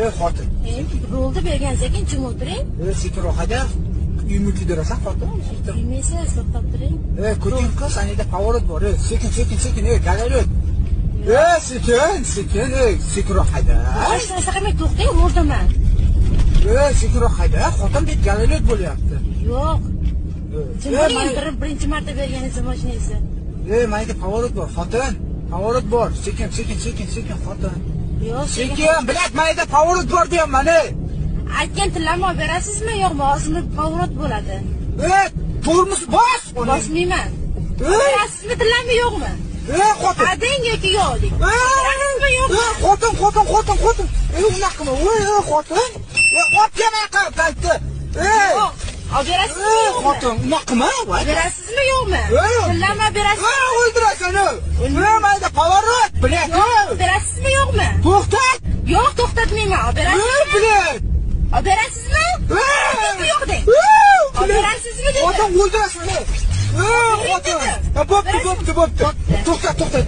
Ey, xotin. Rulni berganingizdan keyin jim o'tiring. Ey, sekinroq hayda. Uyimni kuydirasan, xotin. Kuymaysiz, to'xtab turing. Ey, ko'ting qiz, anida поворот bor. Ey, sekin, sekin, sekin, ey, гололёд. Ey, sekin, sekin, ey, sekinroq hayda. Hech narsa qilmay to'xtang, o'rdaman. Ey, sekinroq hayda. Xotin, bu гололёд bo'lyapti. Yo'q. Jim Ey, turing, birinchi marta berganingizni mashinangizni. Ey, mayda поворот bor, xotin. Поворот bor. Sekin, sekin, sekin, sekin, xotin. Yo'q, Sekin, блядь, mayda поворот bor deyapman, ey. Aytgan tillamni olib berasizmi, yo'qmi? Hozir поворот bo'ladi. Ey, tormoz bos. Bosmayman. Ey, Berasizmi tillamni, yo'qmi? ey, xotin. Ha deng yoki yo'q deng. Ey, Berasizmi, yo'qmi? ey, xotin, xotin, xotin, xotin. Ey, unaqa qilma. Ey, ey, xotin. Ey, olib kelmay qil, qaytdi. Ey, Yo'q. Olib berasizmi, ey, yo'qmi? xotin, unaqa qilma. Voy. Berasizmi, yo'qmi? Ey. Tillamni berasizmi? Ey, o'ldirasan, ey. Ey, mayda поворот, блядь, ey. Berasizmi, yo'qmi? To'xtat. Yo'q, to'xtatmayman. Olib Ey, berasizmi? блядь. Olib berasizmi? Ey. Yo'q deng. Ey, Olib блядь. berasizmi dedim. Xotin, o'ldirasan, ey. Ey, xotin. Ha, bo'pti, bo'pti, bo'pti. To'xtat, to'xtat.